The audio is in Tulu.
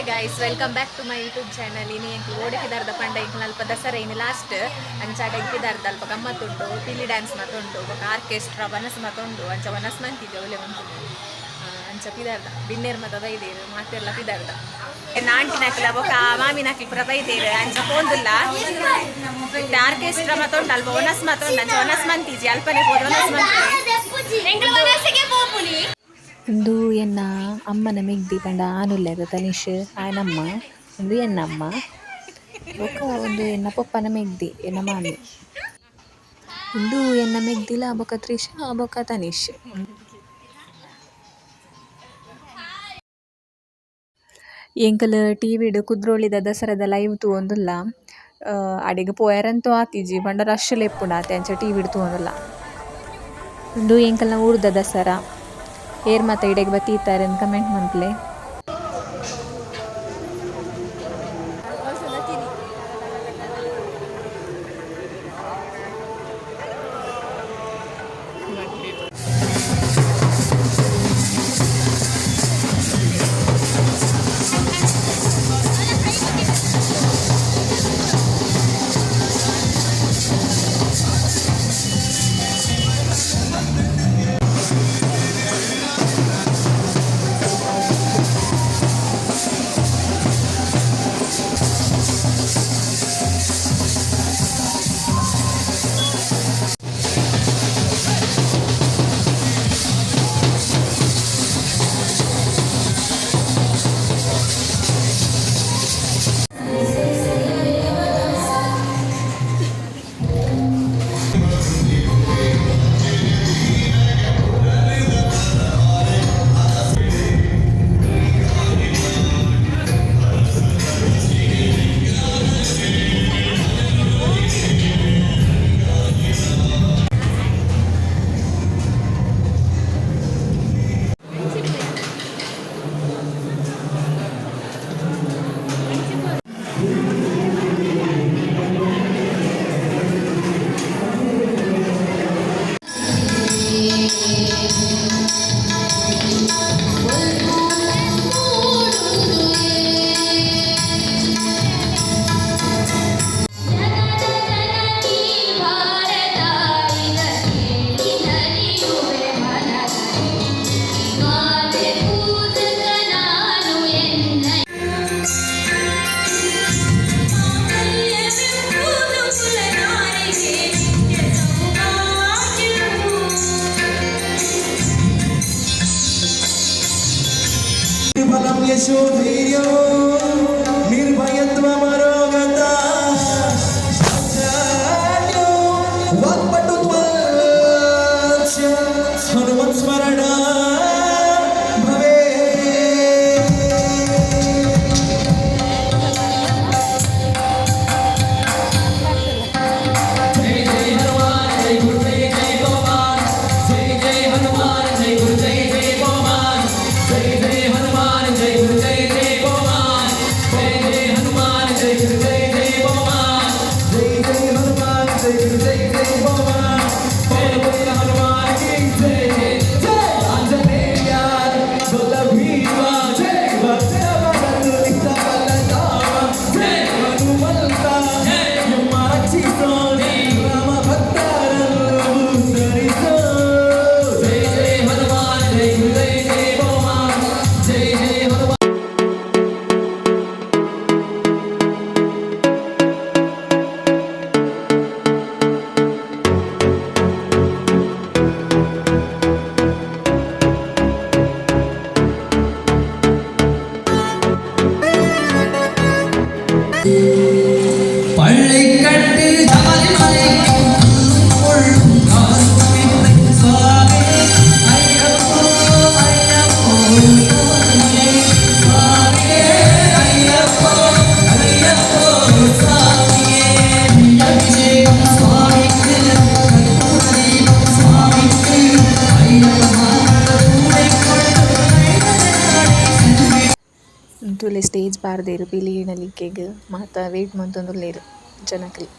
Guys, welcome back to my YouTube channel. ಇನಿ ಎಂಕ್ಲು ಓಡೆ ಪಿದಾರ್ದ ಪಂಡ ಎಂಕ್ಲು ಅಲ್ಪ ದಸರಾ ಇನಿ ಲಾಸ್ಟ್ ಅಂಚಾಡ ಪಿದಾರ್ದ ಅಲ್ಪ ಗಮ್ಮತ್ತುಂಡು, ಪಿಲಿ ಡ್ಯಾನ್ಸ್ ಮಾತುಂಡು, ಬೊಕ ಆರ್ಕೆಸ್ಟ್ರಾ ವನಸ್ ಮಾತುಂಡು. ಅಂಚ ವನಸ್ ಮಂತಿದ್ದೆ ಒಲೆ ಉಂಟು. ಅಂಚ ಪಿದಾರ್ದ ಬಿನ್ನೆರ್ ಮಾತ ಬೈದೇರು, ಮಾತೆರ್ಲ ಪಿದಾರ್ದ. ಎನ್ನ ಆಂಟಿನಕ್ಲ ಬೊಕ ಮಾಮಿನಕ್ಲು ಪೂರ ಬೈದೇರು. ಅಂಚ ಪೋಂದುಲ್ಲ. ಇತ್ತೆ ಆರ್ಕೆಸ್ಟ್ರಾ ಮಾತುಂಡು, ಅಲ್ಪ ವನಸ್ ಮಾತುಂಡು. ಅಂಚ ವನಸ್ ಮಂತಿಜಿ, ಅಲ್ಪನೆ ಪೋದು ವನಸ್ ಮಂತಿ. ಉಂದು ಎನ್ನ ಅಮ್ಮನ ಮೆಗ್ದಿ ಪಂಡ ಆನುಲ್ಲೆರ್ ತನಿಷ್ ಆಯನಮ್ಮ. ಉಂದು ಎನ್ನ ಅಮ್ಮ. ಬೊಕ ಉಂದು ಎನ್ನ ಪೊಪ್ಪನ ಮೆಗ್ದಿ, ಎನ್ನ ಮಾಮಿ. ಉಂದು ಎನ್ನ ಮೆಗ್ದಿಲ ಬೊಕ ತ್ರಿಷಾ ಬೊಕ ತನಿಷ್. ಎಂಕುಲು ಟಿವಿಡ್ ಕುದ್ರೋಳಿದ ದಸರಾದ ಲೈವ್ ತೂವೊಂದುಲ್ಲ. ಅಡೆಗ್ ಪೋಯೆರಂತೂ ಆತಿಜಿ, ಪಂಡ ರಶ್ ಲ ಇಪ್ಪುಂಡು ಆತೆ, ಅಂಚ ಟಿವಿಡ್ ತೂವೊಂದುಲ್ಲ. ಉಂದು ಎಂಕಲ್ನ ಊರುದ ದಸರಾ. ಏರ್ ಮಾತ ಇಡೆಗ್ ಬತ್ತಿ ಇತ್ತರ್ ಕಮೆಂಟ್ ಮನ್ಪುಲೆ. ಬಲಂ ಯಶೋ ಧೈರ್ಯ ನಿರ್ಭಯತ್ವಮರೋಗತ ವಾಕ್ಪಟುತ್ವ ಹನುಮತ್ ಸ್ಮರಣ ಭವೇ. ಜೈ ಜೈ ಹನುಮಾನ್, ಜೈ ಜೈ ಜೈ ಭಗವಾನ್, ಪವನ ಹನುಮಾನ್ ಕಿ ಜೈ. ಜೈ ಆಂಜನೇಯ ಬಲ ಭೀಮ, ಜೈ ಭಕ್ತ ಬಲಧಾಮ, ಜೈ ಹನುಮಂತ ನಿಮ್ಮ ರಕ್ಷಿಸೋ, ರಾಮ ಭಕ್ತರನ್ನು ಉದ್ಧರಿಸೋ. ಜೈ ಜೈ ಹನುಮಾನ್, ಜೈ ಜೈ ಜೈ ಭಗವಾನ್, ಜೈ ಜೈ ಹನುಮಾನ್. പള്ളിക്കട്ട് സ്വാമി അയ്യപ്പോ അയ്യപ്പോ സ്വാമിയേ, അയ്യപ്പോ അയ്യപ്പോ സ്വാമിയേ. അഭിഷേകം സ്വാമിക്ക്, കർപ്പൂരദീപം സ്വാമിക്ക്, അയ്യപ്പ ತೂಲೆ ಸ್ಟೇಜ್ ಪಾರ್ದೆರ್ ಪಿಲಿ ನಲಿಕೆಗ್ ಮಾತ ವೇಟ್ ಮಂತೊಂದುಲ್ಲೆರ್ ಜನಕುಲು.